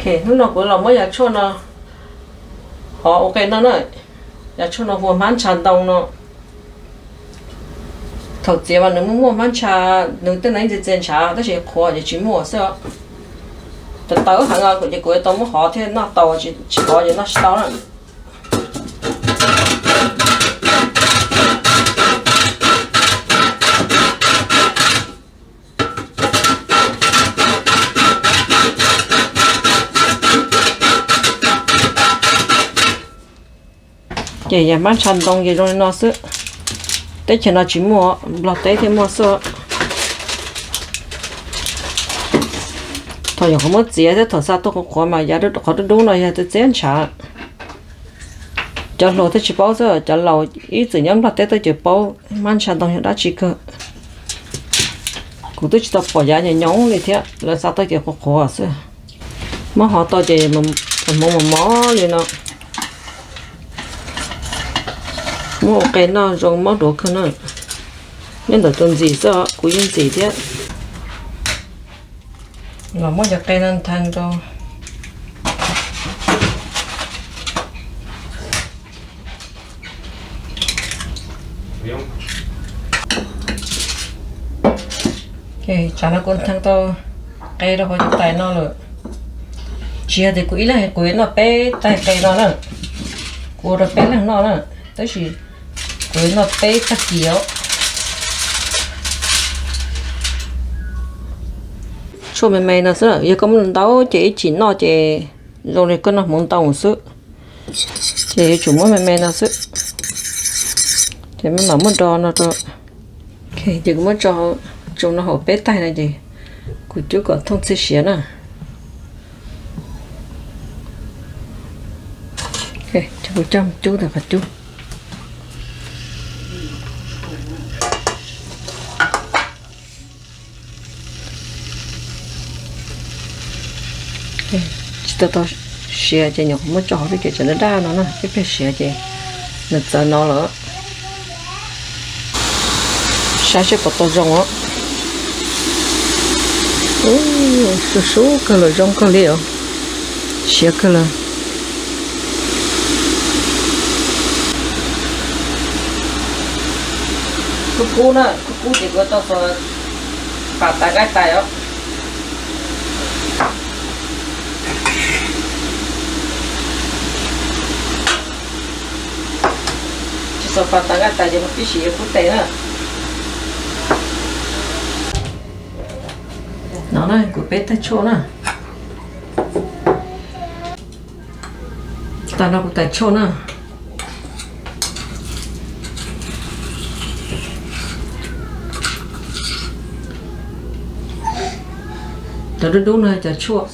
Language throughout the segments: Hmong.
Hnub no kuv los muab yav tshuaj no hov ua qe noj na. Yav tshuaj no hu ua hmab ntsha ntoo no. Thaum txiav mas nws muaj muaj hmab ntsha, nws tej no ib ntxiv txias ntshav tab sis qhuav ces tsis muaj xwb. Tawv tawv heev ces kuv yuav tau muab hov thiaj noj tau, tsis hov ces noj tsis tau na. Ces yam hmab ntsha ntoo ces zoo li no xwb. Teb chaws no tsis muaj, Nplog teb thiaj muaj xwb. Thaum nyuam qhuav muab txiav thiab thaum xa tuaj qhuav qhuav mas yav qhov dub dub no yog txias ntshav. Cov hluas thiaj tsis paub xwb, cov laus ib txwm nyob Nplog teb tuaj ces paub hmab ntsha ntoo yog dab tsi kawg. Kuv twb tsis tau pom yav nyoos nyoos li thiab, lawv xa tuaj ces qhuav qhuav xwb. Muab hov tau ces hmoov mos mos li no. Muab ua qe noj zoo mob duav kawg na. Nyob ntawm tus ntxim xwb, kuv yeej ntxim thiab. Los muab cov qe no nthee rau. Tsam no kuv nthee tau qe rau hauv cov tais no lawm. Tsis yog tias kuv ib leeg kuv yuav noj peb taig qe no na, kuv ua rau peb leeg noj na, tab sis kuv yuav noj peb tag kis os. Tshuaj me me no xwb, yog koj muab ntau ces ib chim noj ces zoo li koj noj hmoov ntau xwb. Ces yuav tsum muab me me no xwb. Ces mam muab do no rau. Ces kuv muab tso tsoo no hauv peb taig no ces kuv cub kom thooj txhij siav na. Kuv coj cub ntawm qhov cub. Tsis tau tau siav ces nyuam qhuav muab tso hauv tej kev tseem daj daj no na, ib pliag siav ces nws txawv no lawm. Saib seb puas tau zoo os. Sub sub kawg lawm, zoo kawg li os. Siav kawg lawm. Kub kub na, kub kub ces kuv tau xuas pas tas nqaij tais os. Tsis xuas pas tas nqaij tais ces mus pib sim yuav kub tes na. No na, kuv peb taig tshuaj na. Tag no kuv tais tshuaj na. Cov dub dub no cov tshuaj.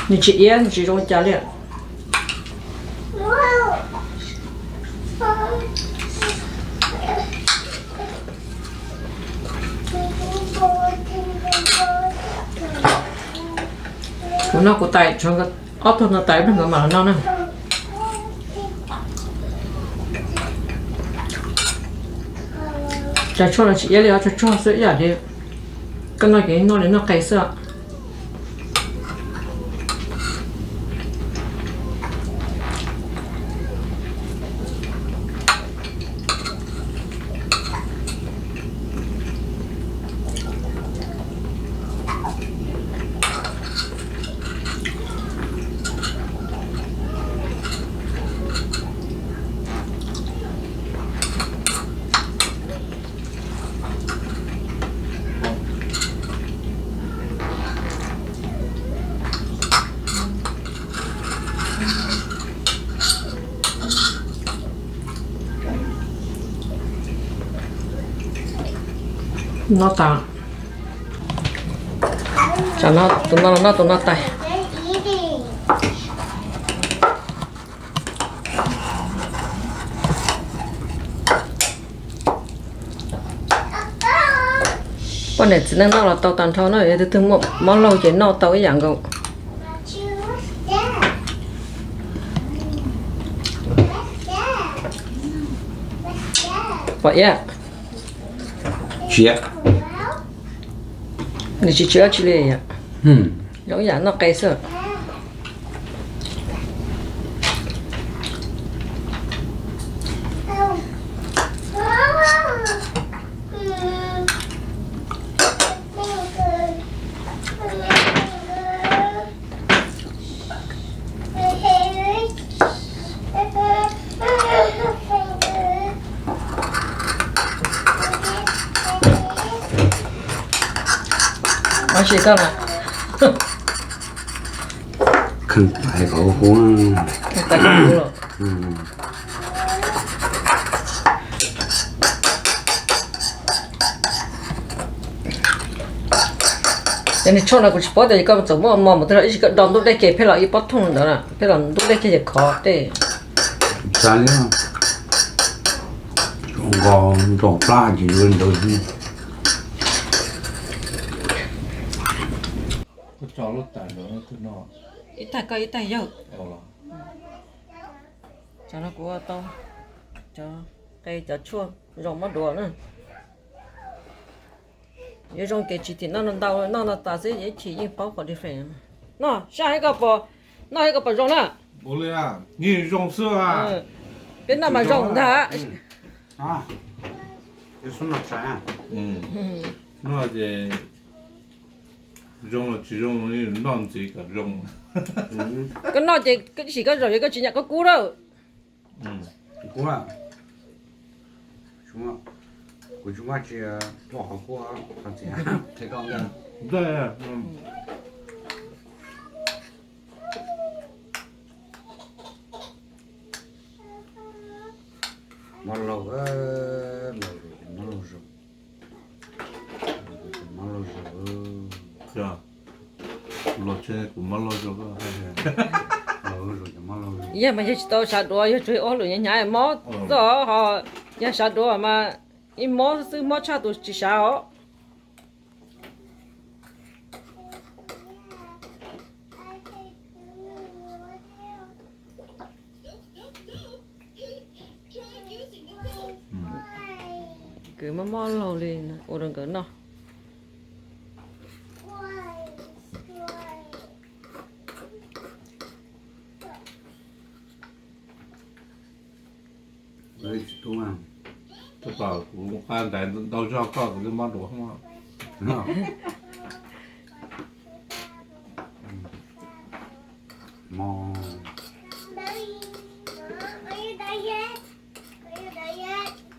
Nws tsis iab, nws tsis zoo li cas li. Kuv noj kuv tais, tshuav ob tug no tais, ib pliag nkawd mam los noj na. Cov tshuaj no tsis iab li, ob tshuaj tshuaj xwb ib yam li koj noj ces noj li noj qe xwb. Noj tas, tsam no tus no los noj tus no tais. Poj niam txiv neej noj los tau tag nrho na, yog tus twg muaj mob laug ces noj tau ib yam nkaus. Pom iab. Nws tsis tsw dab tsi li yom. Zoo yam noj qe xwb. Ua si koj na. Kheej tais kom huv huv. Ces nws tshuaj no kuv tsis paub tias koj txawm muab mos mus tej los ib sim koj do ntub dej kiag pheej los ib pob thooj ntawd na, pheej los ntub dej kiag ces khov tej. Xav li nqos nrog plab ces yuav ntawd. Koj tso lub tais ntawd no. Ib tag koj ib tag yawg. Cov no kuv ua tau cov qe cov tshuaj zoo mab duav na. Yuav zoo kev tsis tim noj ntau, noj no tas xwb ib chim yeej paub qhov different. Noj saj ib ko pom, noj ib ko pom zoo na. Ua li yeej zoo xwb. Peb noj mas zoo ntag. Noj ces zoo los tsis zoo, noj ntxiv kom zoo. Koj noj ces ib sim koj zaum yog koj tsis nyam koj kub lawm. Kuv, kuv tsis muaj tsis tuaj qhov kuj qhov txiv. Mab laug, mab laug zoo, mab laug zoo. Los tsev kuv mab laug zoo. Yog mas yog tsis tau sav duav, yog tsuas ua hauj lwm hnyav hnyav mob txoj ho, yog sav duav mas ib mob xwb mob tshaj tus tsis sav os. Kwv mob mob laug li ua rau nkawd noj. Tsis tub, tub kom kuv qa ntais ntau zog koj kuv twb mob duav.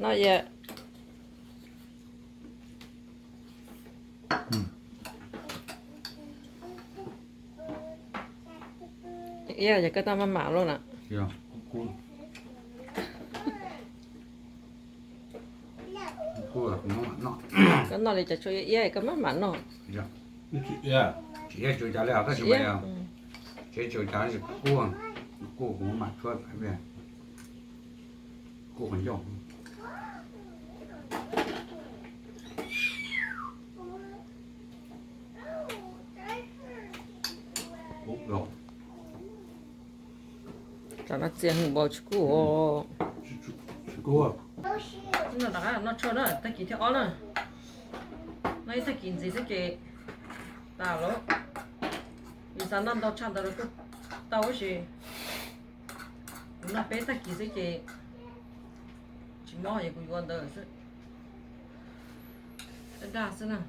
Noj yam. Yog koj tau maj mam loj na. Koj noj li cov tshuaj iab iab koj maj mam noj. Tsis iab tsuav cas li os, tab sis mas tsis iab tsuav cas, kuj, kuj kuv maj mam tshuab, kuj qhov ncauj. Tsam no txias heev npaum tsis kub. Tsis kub. Noj tshuaj na, tag kis thib ob na. Noj ib tag kis ntxiv xwb ces tas lawm. Yus xav noj ntau tshaj ntawd los kuj tau tab sis kuv noj peb tag kis xwb ces tsis mob es kuv yuav ntawd xwb. Daj daj xwb na.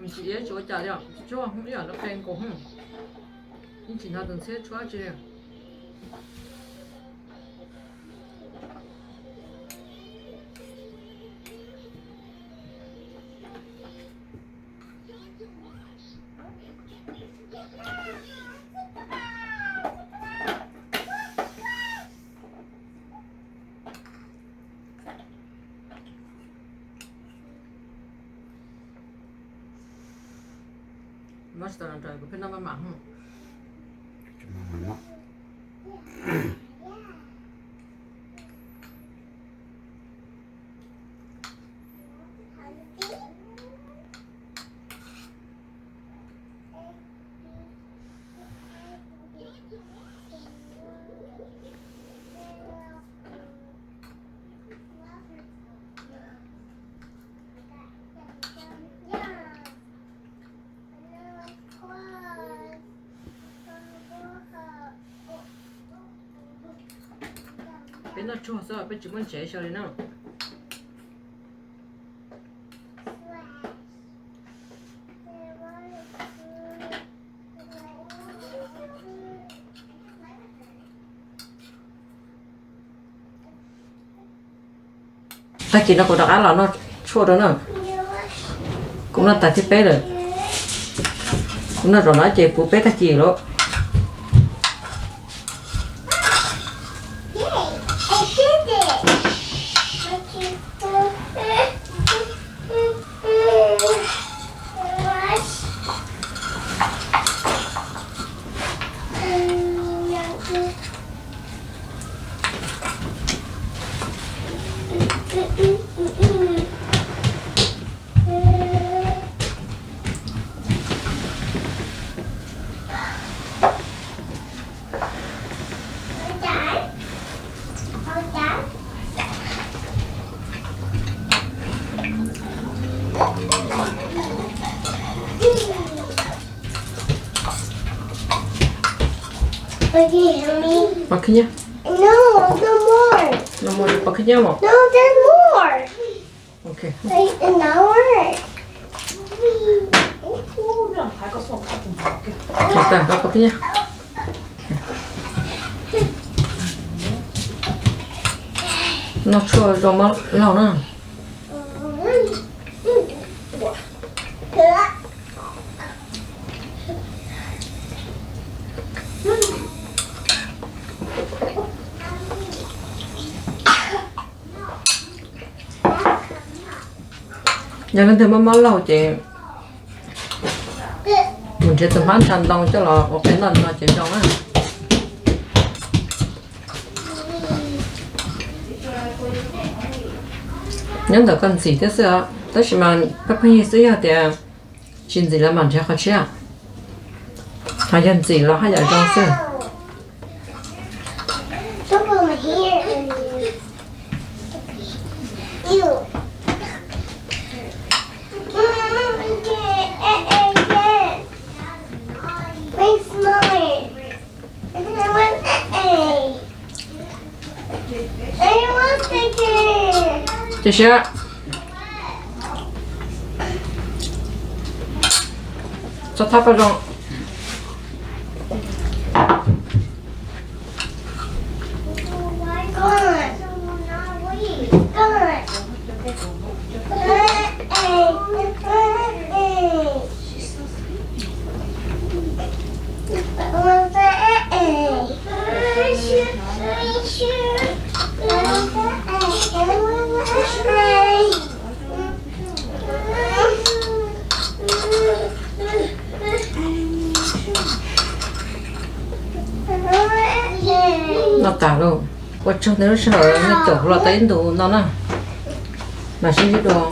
Nws tsis iab tsuav cas li, tsuag ib yam li qe nkaus, yeej tsis hnov tus ntxhiab tshuab tsi li. Noj tsis tau los kuv pheej noj maj mam. Tsis maj mam noj. Peb noj tshuaj xwb, peb tsis muaj ntsev xyaw li na. Tag kis no kuv rov qab los noj tshuaj rau na. Kuv noj tas thib peb lawm. Kuv noj zaum no ces puv peb tag kis lawm. Pov khib nyiab. No more, pov khib nyiab mas. Pov khib nyiab. Noj tshuaj zoo mab laug na. Yog leej twg muaj mob laug ces mus nrhiav tus hmab ntsha ntoo coj los ua qe noj no ces zoo na. Nyob ntawm koj ntxim thiab xwb, tab sis mas pheej pheej yig xwb, yog tias tsis ntxim los mam nrhiav qhov tshiab. Ho yog ntxim los haj yam zoo xwb. Tiam sis txhob thab paj zoo. Noj tas lauj. Ua tsaug ntau lub sij hawm nej caum kuv los tau ib ntus no na. Mam sib ntsib dua.